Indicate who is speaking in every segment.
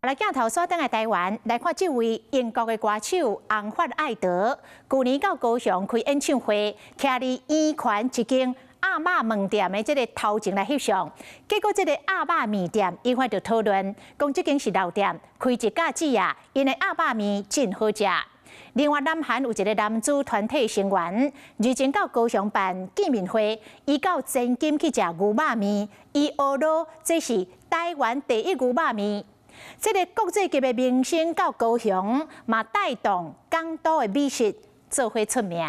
Speaker 1: 來鏡頭煞轉來台灣，來看這位英國的歌手紅髮愛德，舊年到高雄開演唱會，徛佇圓環一間鴨肉飯店的這个頭前來翕相，結果這个鴨肉麵店引發著討論，講這間是老店，開一甲子啊，𪜶的鴨肉麵真好食。另外，南韓有一个男子團體成員，日前到高雄辦見面會，伊到前金去食牛肉麵，伊呵咾這是台灣第一牛肉麵。這个國際級的明星到高雄，嘛帶動港都的美食做伙出名。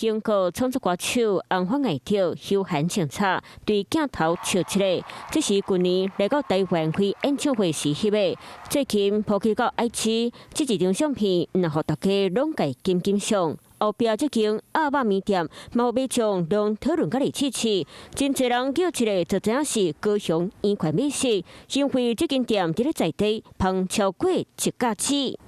Speaker 2: 英國創作歌手紅髮愛德休閒穿插對鏡頭笑一下，這是舊年來到台灣開演唱會時翕的。最近 po 起到 IG，這一張相片，若予大家攏共金金相。後壁這間鴨肉麵店，嘛有民眾攏討論佮來試試，真濟人叫一个就知影是高雄圓環美食，因為這間店佇咧在地芳超過一甲子。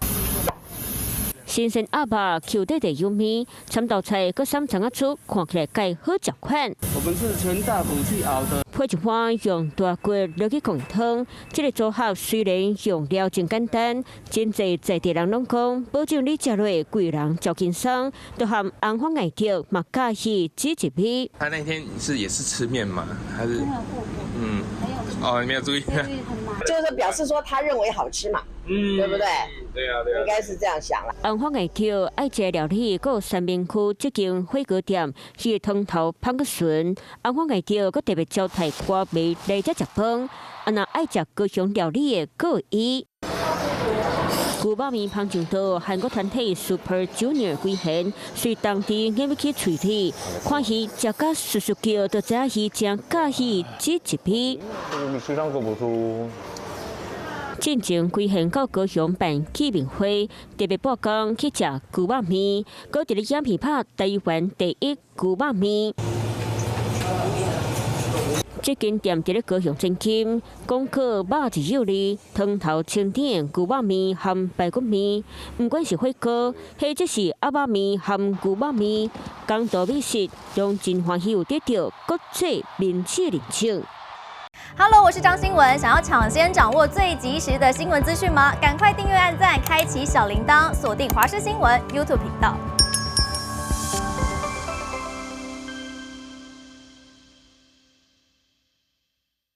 Speaker 2: 新鮮鴨肉 Q 底的有味，摻豆菜閣捎蔥仔醋，看起來蓋好食款。
Speaker 3: 我們是全大骨去熬的。
Speaker 2: 配一碗用大骨落去爌湯，這个組合雖然用料真簡單，真濟在地人攏講，保證你食落規人足輕鬆，就和紅髮愛德嘛佮意這一味。
Speaker 4: 他那天是也是吃麵嗎？還是？哦，你沒有注意。
Speaker 5: 就是表示說他認為好吃嘛，對不對？
Speaker 4: 對啊，對啊，
Speaker 5: 應該是這樣想啦。
Speaker 2: 紅髮愛德愛食料理，閣有三民區這間火鍋店，伊的湯頭芳閣純。紅髮愛德閣特別招待歌迷來遮食飯，啊，若愛食高雄料理的，閣有伊。牛肉麵芳上桌，韓國團體 Super Junior 歸賢，隨當地咬入去喙裡，看伊食甲簌簌叫，就知影伊誠佮意這一味。進前歸賢到高雄辦見面會，特別曝光去食牛肉麵，閣佇咧影片拍台灣第一牛肉麵。這間店佇咧高雄前金，講靠肉質幼膩，湯頭清甜，牛肉麵含排骨麵，毋管是火鍋，或者是鴨肉麵含牛肉麵，港都美食攏真歡喜有得著國際名氣認證。
Speaker 6: Hello，我是張新文，想要搶先掌握最及時的新聞資訊嗎？趕快訂閱、按讚、開啟小鈴鐺，鎖定華視新聞 YouTube 頻道。